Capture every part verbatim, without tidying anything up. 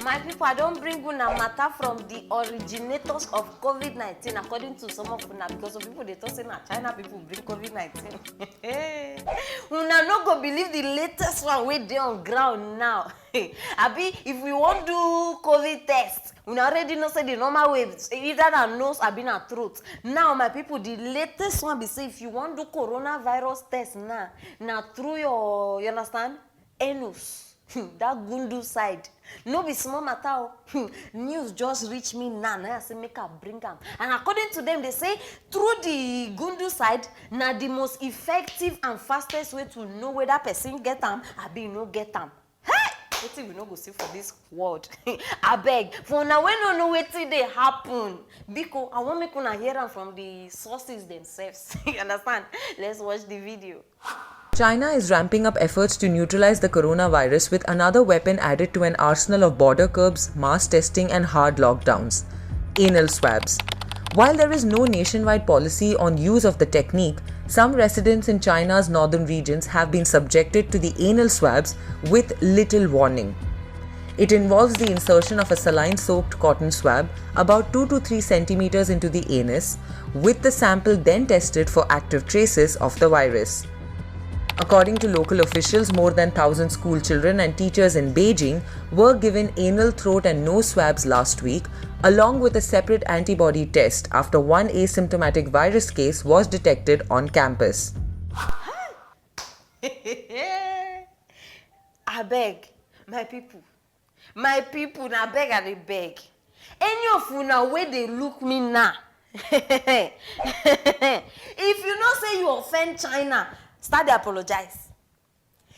My people, I don bring una matter from the originators of COVID nineteen, according to some of una, because some people dey talk say na China people bring COVID nineteen. Una no go believe the latest one wey dey on ground now. Abi, if we wan do COVID test, una already know say the normal way, either na nose abi na throat. Now, my people, the latest one be say if you wan do coronavirus test now, na through your, you understand, anus. That gundu side. No be small matter o. News just reach me now, na I say make I bring am. And according to them, they say through the gundu side, na the most effective and fastest way to know whether person get am abi e no get am. Hey! Wetin we no go see for this world. Abeg, for una wey no know wetin dey happen, biko, I wan make una hear am from the sources themselves. You understand? Let's watch the video. China is ramping up efforts to neutralize the coronavirus with another weapon added to an arsenal of border curbs, mass testing, and hard lockdowns: anal swabs. While there is no nationwide policy on use of the technique, some residents in China's northern regions have been subjected to the anal swabs with little warning. It involves the insertion of a saline soaked cotton swab about two to three centimeters into the anus, with the sample then tested for active traces of the virus. According to local officials, more than thousand school children and teachers in Beijing were given anal, throat, and nose swabs last week, along with a separate antibody test after one asymptomatic virus case was detected on campus. Abeg, my people, my people, na beg I dey beg. Any of una wey dey look me now, if you know say you offend China, start dey apologize.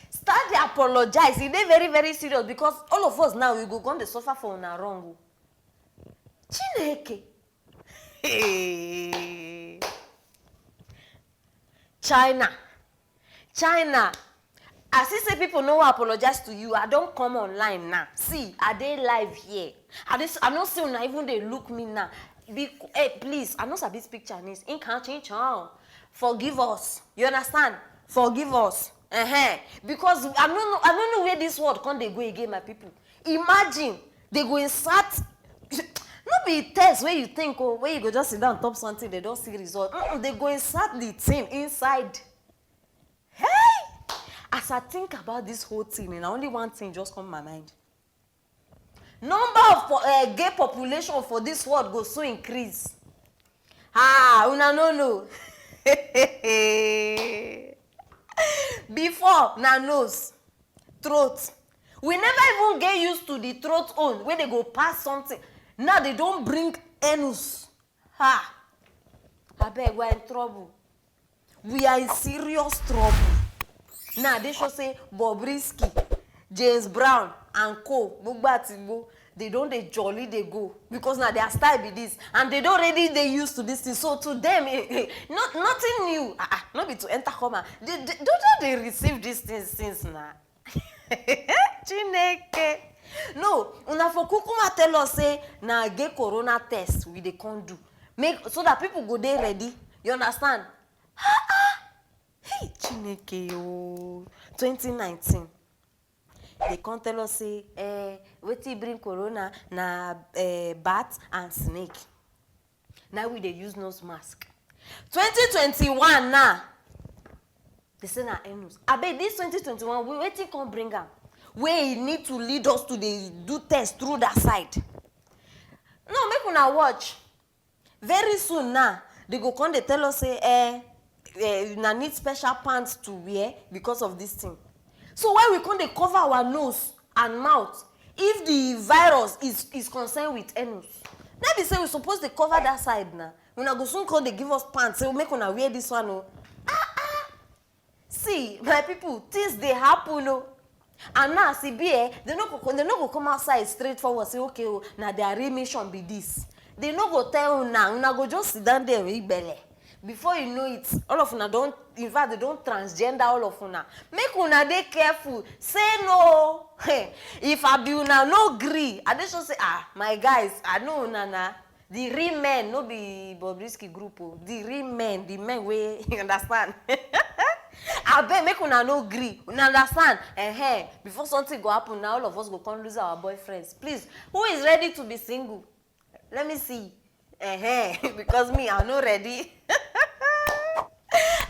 Start dey apologize. E dey very, very serious, because all of us now, we go come dey suffer for una wrong o. Chineke. China, China, I see say people no wan apologize to you. I don come online now. See, I dey live here. I dey, I no see una even dey look me now. Be, eh, please, I no sabi speak Chinese. In kan chin chan. Forgive us. You understand? Forgive us. Uh-huh. Because I no know, I no know where this word come dey go again, my people. Imagine, they go insert, no be test wey you think, oh, where you go just sit down, top something, they don see result. Mm-mm, they go insert the thing inside. Hey! As I think about this whole thing, na only one thing just come my mind. Number of po-, eh, gay population for this world go soon increase. Ah, una no know. Before, na nose, throat. We never even get used to the throat own, wey dey go pass something. Now they don bring anus. Ha! Abeg, we are in trouble. We are in serious trouble. Now they show say Bobrisky, James Brown and co, gbogbo atigbo, they don dey jolly dey go, because na their style be this, and they don already dey used to this thing. So to them, eh, eh, not, nothing new. Ah, ah, no be to enter coma. They, they don dey receive this thing since na. Chineke. No, una for kukuma tell us say na gay corona test we dey come do. Make, so that people go dey ready. You understand? Ah, ah. Hey, Chineke o. Twenty nineteen. They come tell us say, eh, wetin bring corona na, eh, bat and snake. Now we dey use nose mask. Twenty twenty-one now, they say na anus. Abeg, this twenty twenty-one, we, wetin come bring am? Wey e need to lead us to dey do test through that side. No, make una watch. Very soon now, they go come dey tell us say, eh, eh, una need special pants to wear because of this thing. So why we come dey cover our nose and mouth if the virus is, is concerned with anus? No be say we suppose dey cover that side na. Una go soon come dey give us pants, say make una wear this one o. Ah, ah. See, my people, things dey happen o. And now, as e be, eh, they no go, they no go come outside straightforward say, okay o, na their real mission be this. They no go tell una, una go just sit down there with belle. Before you know it, all of una don, in fact, they don transgender all of una. Make una dey careful. Say no. Hey, if I be una no gree, I dey sure say, ah, my guys, I know una na. The real men, no be Bobrisky group o. The real men, the men wey, you understand? Abeg, make una no gree. Una understand? Ehen. Before something go happen, na all of us go come lose our boyfriends. Please, who is ready to be single? Let me see. Ehen. Because me, I no ready.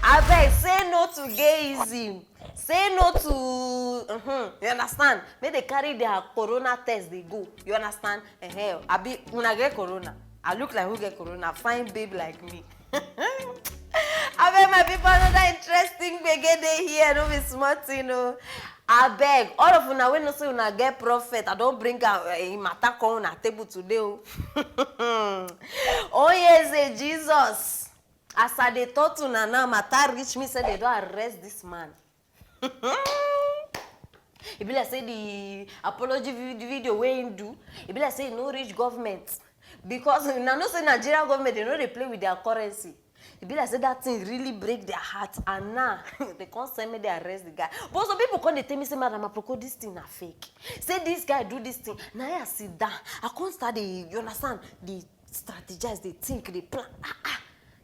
Abeg, say no to gayism. Say no to, mhm, you understand? Make they carry their corona test, they go. You understand? Ehen. Abi una get corona? I look like who get corona? Fine babe like me. Abeg, my people, another interesting gbege dey here. No be small thing o. Abeg, all of una wey know say una get prophet, I don bring am, eh, im matter come una table today o. Oye say Jesus, as I dey talk to una now, matter reach me say they don arrest this man. E be like say the apology vid-, video wey him do, e be like say e no reach government, because una know say Nigeria government, they no dey play with their currency. E be like say that thing really break their heart, and now they come send me, they arrest the guy. But some people come dey tell me say, "Madam Aproko, this thing na fake. Say this guy do this thing." Na I sit down, I come start dey, you understand, dey strategize, dey think, dey plan. Ah, ah.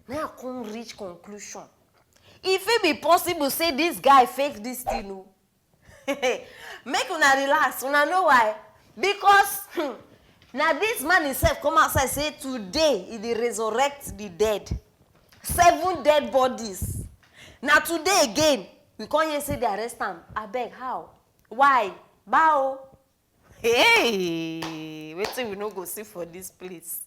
Na I come reach conclusion. E fit be possible say this guy fake this thing o. Make una relax, una know why? Because, hmm, na this man himself come outside say today he dey resurrect the dead. Seven dead bodies. Na today again we come hear say they arrest am. Abeg, how? Why? Bao. Hey, wetin we no go see for this place?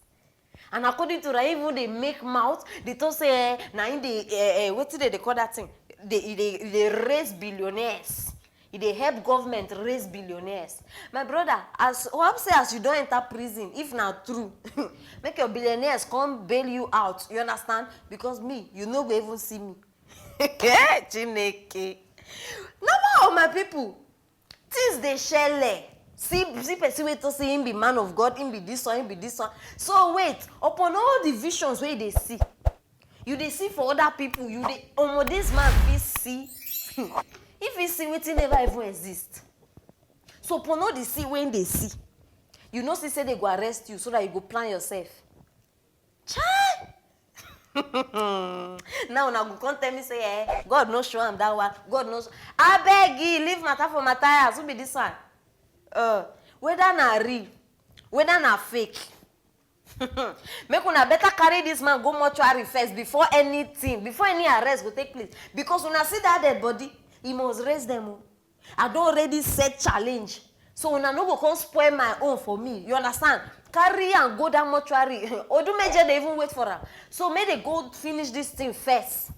And according to am, even dey make mouth, dey talk say, eh, na him dey, eh, eh, wetin dem dey call that thing? Dey, e dey, e dey raise billionaires. E dey help government raise billionaires. My brother, as, hope say as you don enter prison, if na true, make your billionaires come bail you out. You understand? Because me, you no go even see me. Chineke. Normal, my people. Things dey shele. See, see person wey talk say him be man of God, him be this one, him be this one. So wait, upon all the visions wey you dey see, you dey see for other people, you dey, omo, this man fit see. If he see wetin never even exist. So upon all the see wey him dey see, you know, see say they go arrest you so that you go plan yourself. Chai! Now una go come tell me say, eh, God no show am that one. God no show. Abeg, leave matter for Matthias. Who be this one? Uh, whether na real, whether na fake. Make una better carry this man go mortuary first before anything, before any arrest go take place. Because una see that dead body, he must raise them o. I don already set challenge. So una no go come spoil my own for me. You understand? Carry am go that mortuary. Odumeje dey even wait for am. So make they go finish this thing first.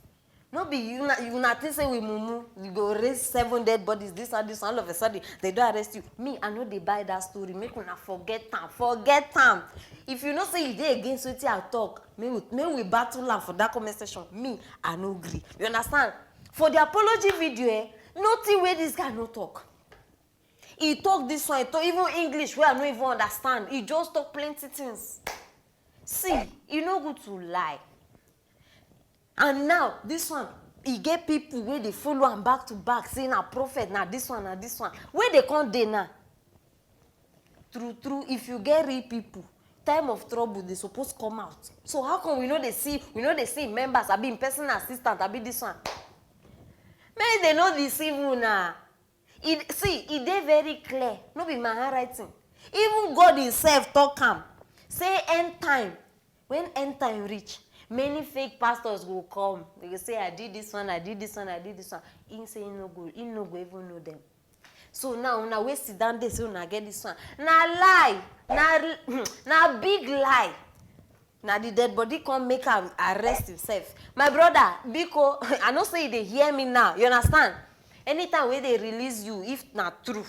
No be una, una think say we mumu. You go raise seven dead bodies, this and this, and all of a sudden they don arrest you. Me, I no dey buy that story. Make una forget am, forget am. If you know say you dey against wetin I talk, make we, make we battle am for that comment section. Me, I no gree. You understand? For the apology video, eh, nothing wey this guy no talk. He talk this one, he talk even English wey I no even understand. He just talk plenty things. See, e no good to lie. And now, this one, e get people wey dey follow am back to back, say na prophet, na this one, na this one. Where they come dey now? True, true, if you get real people, time of trouble, they suppose come out. So how come we no dey see, we no dey see members, abi im personal assistant, abi this one? Make they no deceive una. E, see, e dey very clear. No be my handwriting. Even God himself talk am. Say end time. When end time reach, many fake pastors go come. They go say, "I did this one, I did this one, I did this one." He say he no go, he no go even know them. So now, una wey sit down dey say una get this one, na lie, na, na big lie. Na the dead body come make am arrest himself. My brother, biko, I know say you dey hear me now. You understand? Anytime wey they release you, if na true,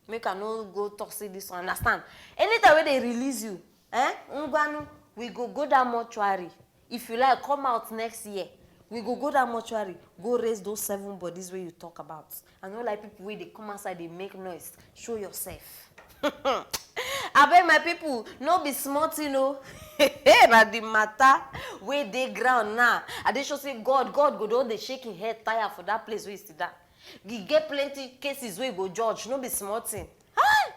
make I no go talk say this one. Understand? Anytime wey they release you, eh, ngwanu, we go go that mortuary. If you like, come out next year. We go go that mortuary, go raise those seven bodies wey you talk about. I no like people wey dey come outside dey make noise. Show yourself. Abeg, my people, no be small thing o. Na the matter wey dey ground now. I dey sure say God, God go don dey shake him head tire for that place wey he sit down. E get plenty cases wey go judge, no be small thing. Hi!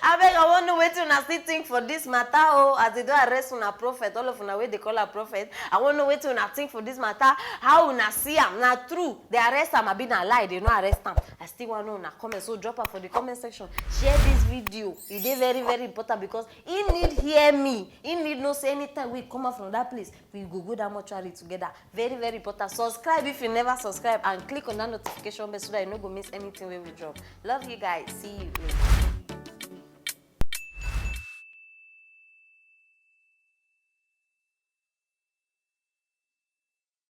Abeg, Abeg, I wan know wetin una still think for this matter o. As they don arrest una prophet, all of una wey dey call am prophet, I wan know wetin una think for this matter. How una see am? Na true they arrest am, abi na lie they no arrest am? I still wan know una comment, so drop am for the comment section. Share this video, e dey very very important because he need hear me. He need know say anytime we come out from that place, we go go that mortuary together. Very very important. Subscribe if you never subscribe and click on that notification bell so that you no go miss anything wey we drop. Love you guys. See you later.